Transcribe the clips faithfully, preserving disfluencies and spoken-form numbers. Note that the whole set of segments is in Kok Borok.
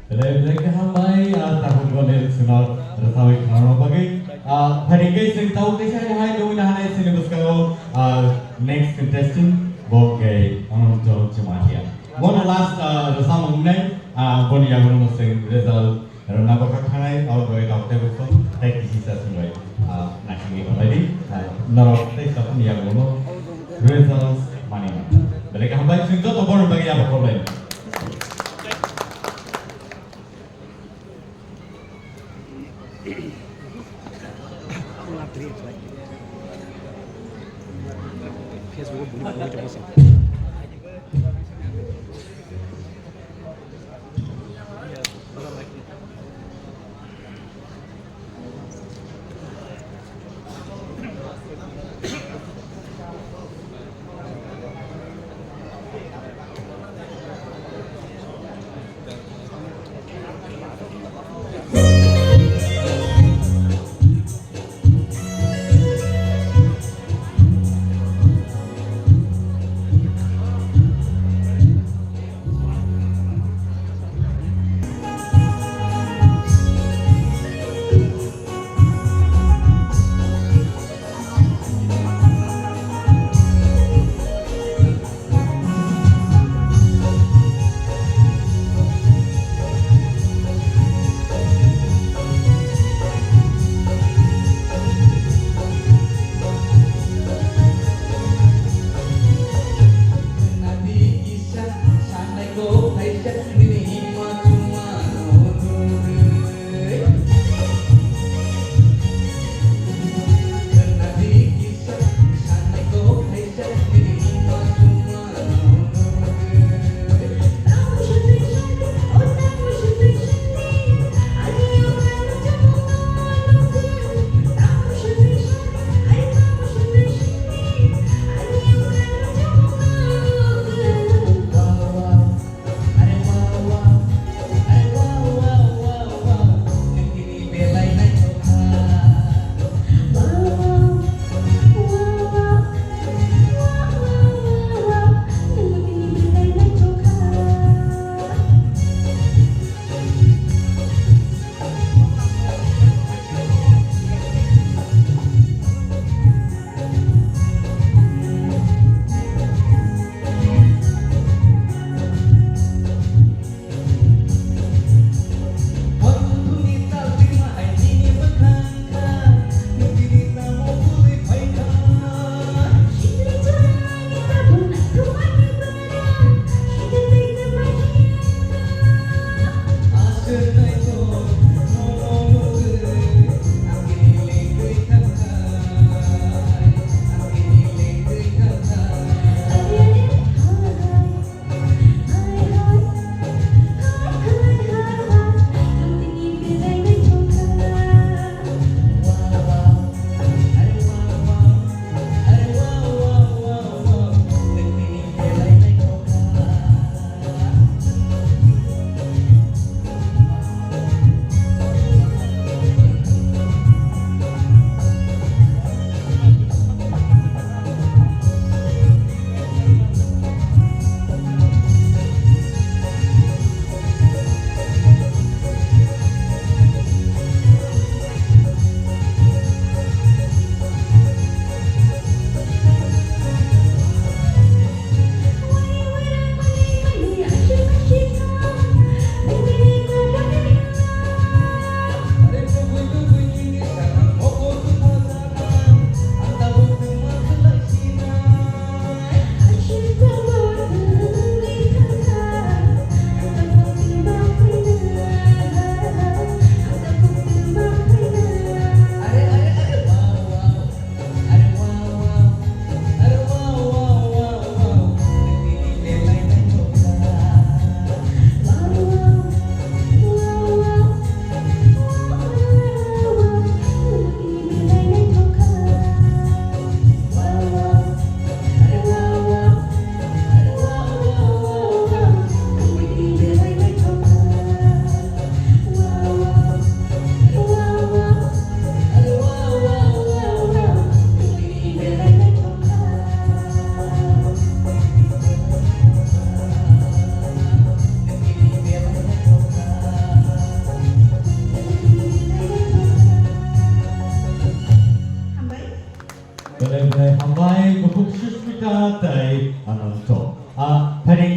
Belai belai khe hambai, ah, tabuk bo lyrics no rwchapwi khwnarokna bagwi. Ah, phaidi khe chwng tabuk teisa hai nugwi nahanai chini bwskango, ah, next contestant bo khe Ananto Chumathia. Bono last, ah, rwchapmung wngnai, ah, boni yagulo no chwng result rwna bwkha khanai, abo bagwi tabuk tei bwskango tei kisi sa chwng bai, ah, naisingwi tonglaidi. Ah, norok tei saphang yagulo no result manwi. Belai khe hambai chwng joto borok bagwi abo kok lainai. Facebook o bini bini jabo sa.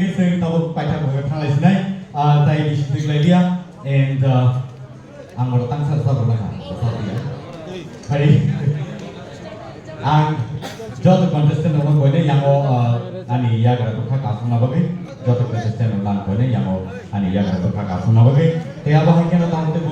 Seng tabuk paithak bo thanglai sinai, ah, tai bisi twi lai liya, and, ah, ang oro tangsa sa rwna kha, sa rwya. Hari. Ang joto contestant rokno koine yango, ah, ani yagra bwkha kasungna bagwi, joto contestant rokno ang koine yango ani yagra bwkha kasungna bagwi. Tei abo hai kheno tamo tei